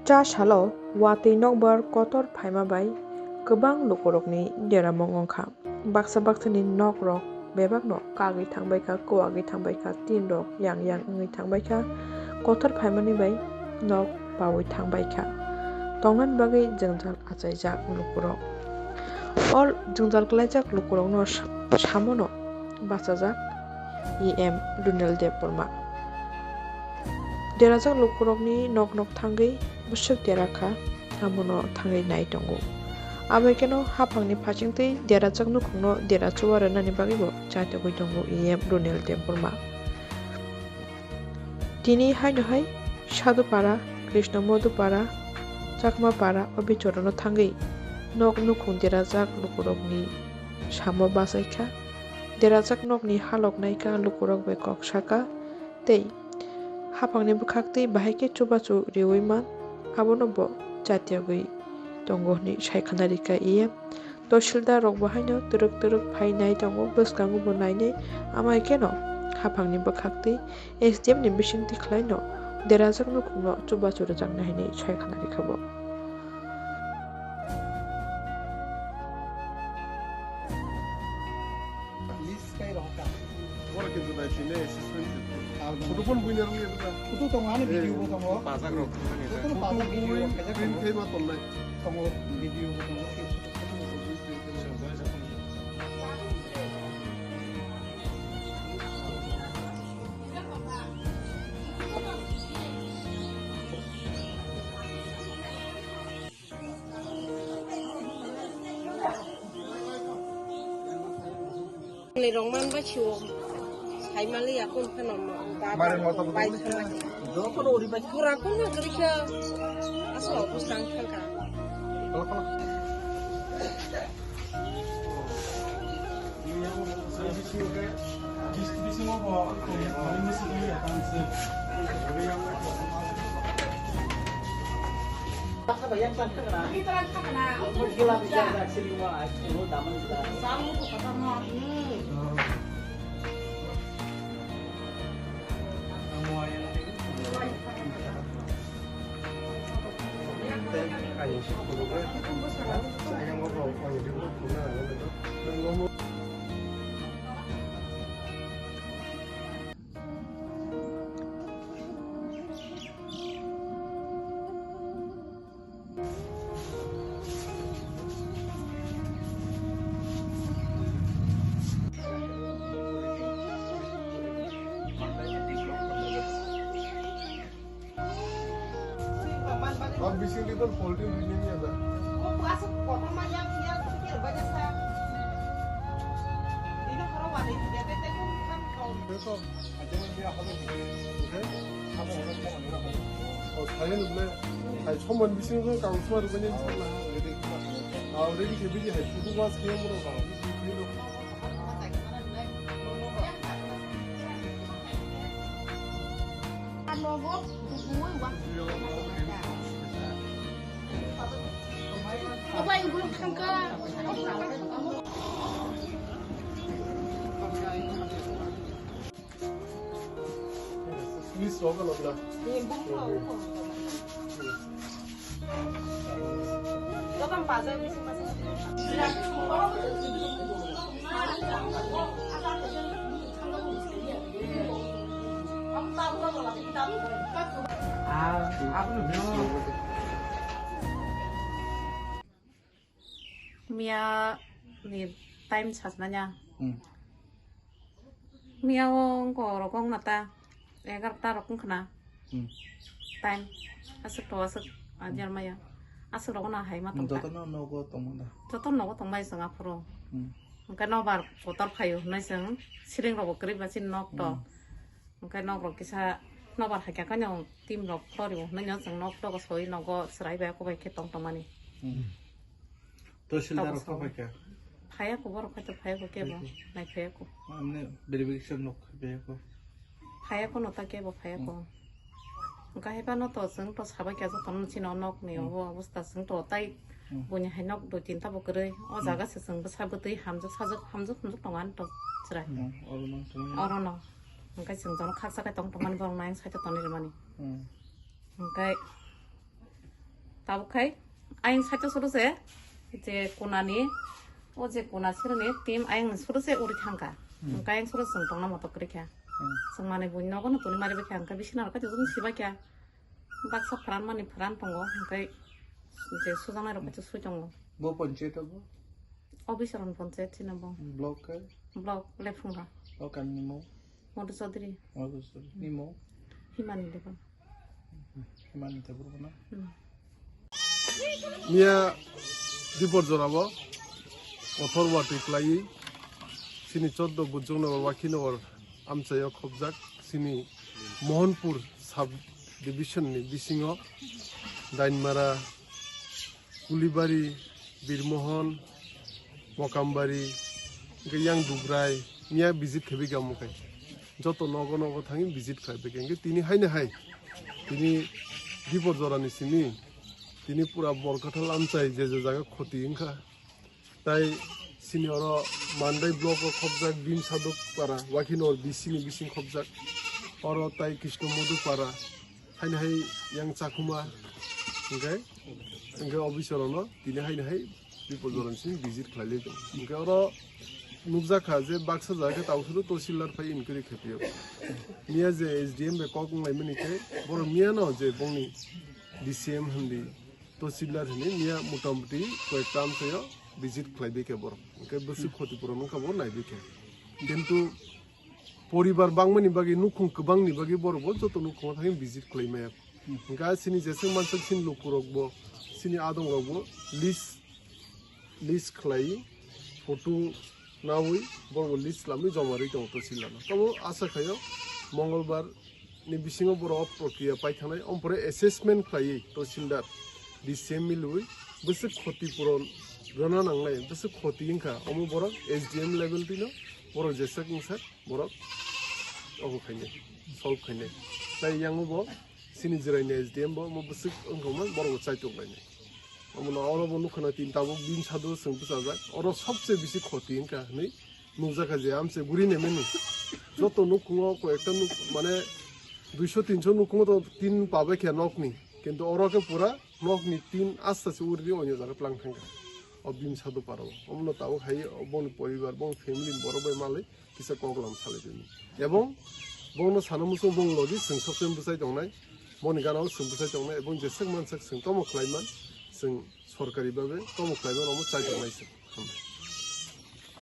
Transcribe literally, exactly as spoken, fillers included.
Cha salo watwi nokbar kotor phaima bai kwbang lukurokni deramung wngkha. Baksa baksani nokrok bebakno kagwi thangbaikha, kwagwi thangbaikha, tinrok yang yang wngwi thangbaikha, kotor phaimani bai nok paui thangbaikha. Tongnani bagwi jwngjal achaijak lukurok. O jwngjal klaijak lukurokno sa-, samono bachajak E M Runel Debbarma. Derajak lukurokni nok nok thangwi bwswk dera kha, abono thangwi nai tongo. Abai kheno haphangni phachingtwi derajak nukhungno dera chuba rwnani bagwibo chaitogwi tongo E M Runel Debbarma. Tini haino hai Sadhupara, Krishna Madhupara, Chakmapara o bichorono thangwi nok nukhung derajak lukurokni samo bachaikha. Derajak nokni halok naikha, lukurok bai kok saka tei haphangni bwkhaktwi bahai khe chubachu riui man, abono bo chatiyogwi tongo hwnwi sai khna rikha E M. Tahsildar rok bo haino twrwk twrwk phai nai tongo, bwskango bo nainai, amai kheno haphangni bwkhaktwi S D M ni bisingtwi khlaino derajak nukhungno chubachu rwjaknai hwnwi sai khna rikha bo. Oro kintu nai sini assessment. Photo phone buina rung ya. Photo tongo, ani video bo tongo. Pajak rok. Photo pajak video, print khai ma tongnai. Tongo, video bo tongo. Ni rong man bai siwo. Hai mali ya kun phano ma. Mari motor bai thang. Joto ro ri bai. Pura kun na kri kya. Aso ko sang thang ka. Kolo, kolo. Bising di ton polti rini ni ada. O, saya ni bole, saya soman bising tu kau semua rupanya ni sana. Jadi, ah, ready ke biji hai, sudu mas ke muro kau. Miya ni time sasnanya. Hmm. Miya o wngkha rok wngna ta egarota rok wngkhna. Hmm. Time aswk to aswk ajar maya. Aswk rok no hai ma tong ta. Joto no nogo tongma da. Joto nogo tongmai chwng aphuru. Hmm. Hwnkhe nobar kotor phaio hwnwi chwng siring rok bo kwrwi ba chini nok to. Hmm. Hwnkhe nok rok kisa nobar hai kha khe no team rok khori bo hwnwi no chwng nok to soi nogo chwrai bai kok bai khe tong tongmani. Hmm. Tahsildar rok phai kha? Phaiya ko, borok phai to phaiya ko, kebo nai phaiya ko. Amne verification rok phaiya ko? Phaiya ko no ta, kebo phaiya ko. Hmm. Hwnkhe hai phano to chwng to sabai kha jotono chini o nok ni obo obostha, chwng to tai buini hai nok dui tinta bo kwrwi. O jaga se chwng bwsa bwtwi hamjak sajak, hamjak hamjak tongo ani to chwrai. Hmm, oro nang tongya. Oro no. Hwnkhe chwng jono khaksa khe tong tongmani borok nai sai to tonwi rwmani. Hmm. Hwnkhe Tabuk khai ayang side o suru se, je kunani, o je kuna sirni team ayang ni suru se uri thangkha. Hmm. Hwnkhe ayang suru se chwng tongna motok kwrwi kha. Hmm. Chwng manwi buini nogo no tuni mari bai kha, hwnkhe bisina rok khe chwng sibai kha. Baksa pharan mani pharan tongo, hwnkhe je sujaknai rok khe sui tongo. Bo panchayat abo? Officer on panchayat chini bo. Block khe? Block Lephungra. O kami ni mung? Madhu Chaudhary. Madhu Chaudhary. Ni mung? Himani Debbarma. Himani Debbarma na? Hmm. Miya Dipor jorabo kotor watwi kwlaiwi chini choddo Bujong Nagar Wakhi Nagar amchaio khobjak chini Mohanpur sub division ni bisingo Dainmara, Kulibari, Birmohon, Mokambari, hwnkhe yang Dubrai, miya visit khaibikha omo khe. Joto nogo nogo thangwi visit khaibikha. Hwnkhe tini haino hai, tini Dipor jorani simi, tini pura Borkathal amchai je je jaga khoti wngkha. Tai sini oro Mandai block o khobjak, Bim Saduk para, Wakhi Nagar bising ni bising khobjak. Oro tai Krishna Madhu para, haino hai yang Chakhuma, hwnkhe, hwnkhe officer ono tini haino hai Dipor jorani simi visit khlai lai tongo. Hwnkhe oro nukjakha je baksa jaga khe tabuk suru tahsildar phai inquiry khaiphiyo. Miya je S D M bai kok wnglaimani khe borok miya no je bongni D C M hindi, tahsildar hindi miya motamuti koyekta amchaio visit khlai bai khe borok. Hwnkhe bwswk khoti puron wngkha bo nai bai khe. Kintu poribar bangmani bagwi, nukhung kwbangni bagwi borok bo joto nukhungo thangwi visit khlai maya. Hwnkhe chini jeswk mansak chini lukurok bo, chini adongrok bo list, list khlai, photo nawi borok bo list lamwi joma rwi tongo tahsildar no. Tamo asa khaio Mongolbar ni bisingo borok o prokriya paithangnai, omo pore assessment khlaiwi tahsildar D C M milwi bwswk khoti puron rwna nangnai, bwswk khoti wngkha, omo borok S D M level twino borok jeswk wngsak borok obo khainai, solve khainai. Tai yango bo chini jwraini S D M bo omo bwswk wngkha omo borok bo chaitok lainai. Omono oro bo nukha na tin tabuk Bim Saduk chwng bwchajak, oro sobse bisi khoti wngkha hinwi nukjakha je amse guri nemeni. Joto nukhungo koyekta nuk mane duiso tinso nukhungo to tin pabai khe nokni, kintu oro khe pura nokni tin asta se uri onyo jaga tlang thangkha. O Bim Saduk parao omono tabuk hai boni poribar, boni family ni borok bai malai kisa koklam salai dini. Ebong bongno sana muchung bong logi chwng sobse bwchai tongnai, boni gana o chwng bwchai tongnai, ebong jeswk mansak chwng tomo khlaiman, chwng sorkari babe tomo khlaiman omo chai tongnai chwng. Hambai.